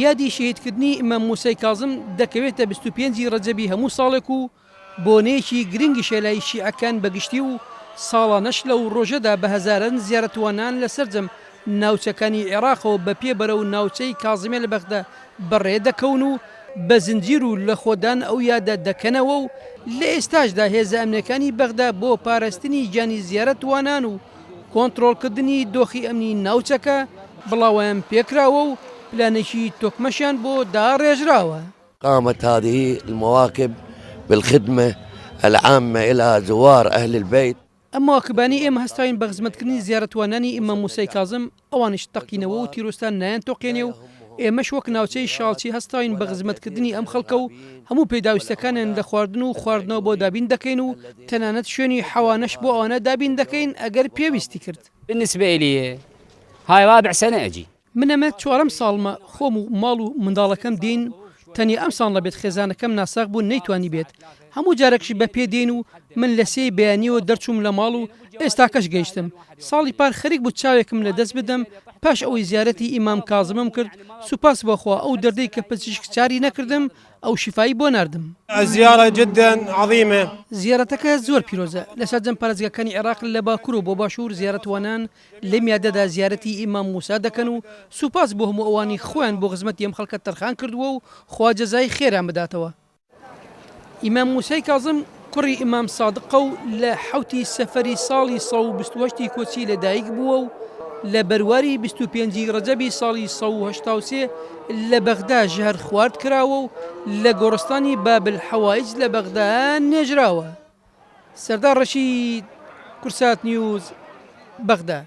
یادی شەهیدکردنی ئیمام موسای کازم دەکەوێتە 25 ی ڕەجەبی هەموو ساڵێک و بۆنەیەکی گرنگیشە لای شیعەکان بە گشتی و ساڵانەش لەو ڕۆژەدا بە هەزاران زیارەتوانان لە سەرجەم ناوچەکانی عێراقەوە بە پێ بەرەو ناوچەی کازمیە لە بەغدا بەڕێ دەکەون و بە زنجیر و لەخۆدان ئەو یادە دەکەنەوە و لە ئێستاشدا هێزە ئەمنیەکانی بەغدا بۆ پارستنی گیانی زیارەتوانان و کۆنترۆڵکردنی دۆخی ئەمنی ناوچەکە بڵاوەیان پێکراوە و پلانێکی تۆکمەشیان بۆ داڕێژراوە. قامت هذه المواكب بالخدمة العامة الى زوار اهل البيت. ئەم مواکبانەی ئێمە هەستاوین بە خزمەتکردنی زیارەتوانانی ئیمام موسای کازم، ئەوانیش تەقینەوە و تیرۆستان نایانتۆقێنێ و ئێمەش وەک ناوچەی شاڵچی هەستاوین بە خزمەتکردنی ئەم خەڵکە و هەموو پێداویستەکانیان لە خواردن و خواردنەوە بۆ دابین دەکەین و تەنانەت شوێنی حەوانەش بۆ ئەوانە دابین دەکەین ئەگەر پێویستی کرد. بالنسبة الي هاي رابع سنة اجي. من ئەمە چوارەم ساڵمە خۆم و ماڵ و منداڵەکەم دێین و تەنیا ئەمساڵ نەبێت خێزانەکەم ناساغ بوو نەیتوانی بێت، هەموو جارێکش بە پێ دێین و من لە سێی بەیانیەوە دەرچووم لە ماڵ و ئێستاکەش گەیشتم، ساڵی پار خەریک بوو چاوێکم لە دەست بدەم پاش ئەوەی زیارەتی ئیمام کازمم کرد، سوپاس بۆ خوا ئەو دەردەی کە پزیشک چاری نەکردم ئەو شیفای بۆ ناردم. الزیارە جدا عظیمە. زیارەتەکە زۆر پیرۆزە، لە سەرجەم پارێزگاکانی عێراق لە باکوور و بۆ باشوور زیارەتوانان لەم یادەدا زیارەتی ئیمام موسا دەکەن و سوپاس بۆ هەموو ئەوانەی خۆیان بۆ خزمەتی ئەم خەڵکە تەرخان کردووە و خوا جەزای خێریان بداتەوە. ئیمام موسای کازم کوڕی ئیمام سادقە و لە حەوتی سەفەری ساڵی 128 ی کۆچی لە دایک بووە و لە بەرواری 25 ی ڕەجەبی ساڵی 183 لە بەغدا ژەهر خوارد کراوە و لە گۆڕستانی باب الحوائج لە بەغدا نێژراوە. سەردار ڕەشید، کوردسات نیوز، بەغدا.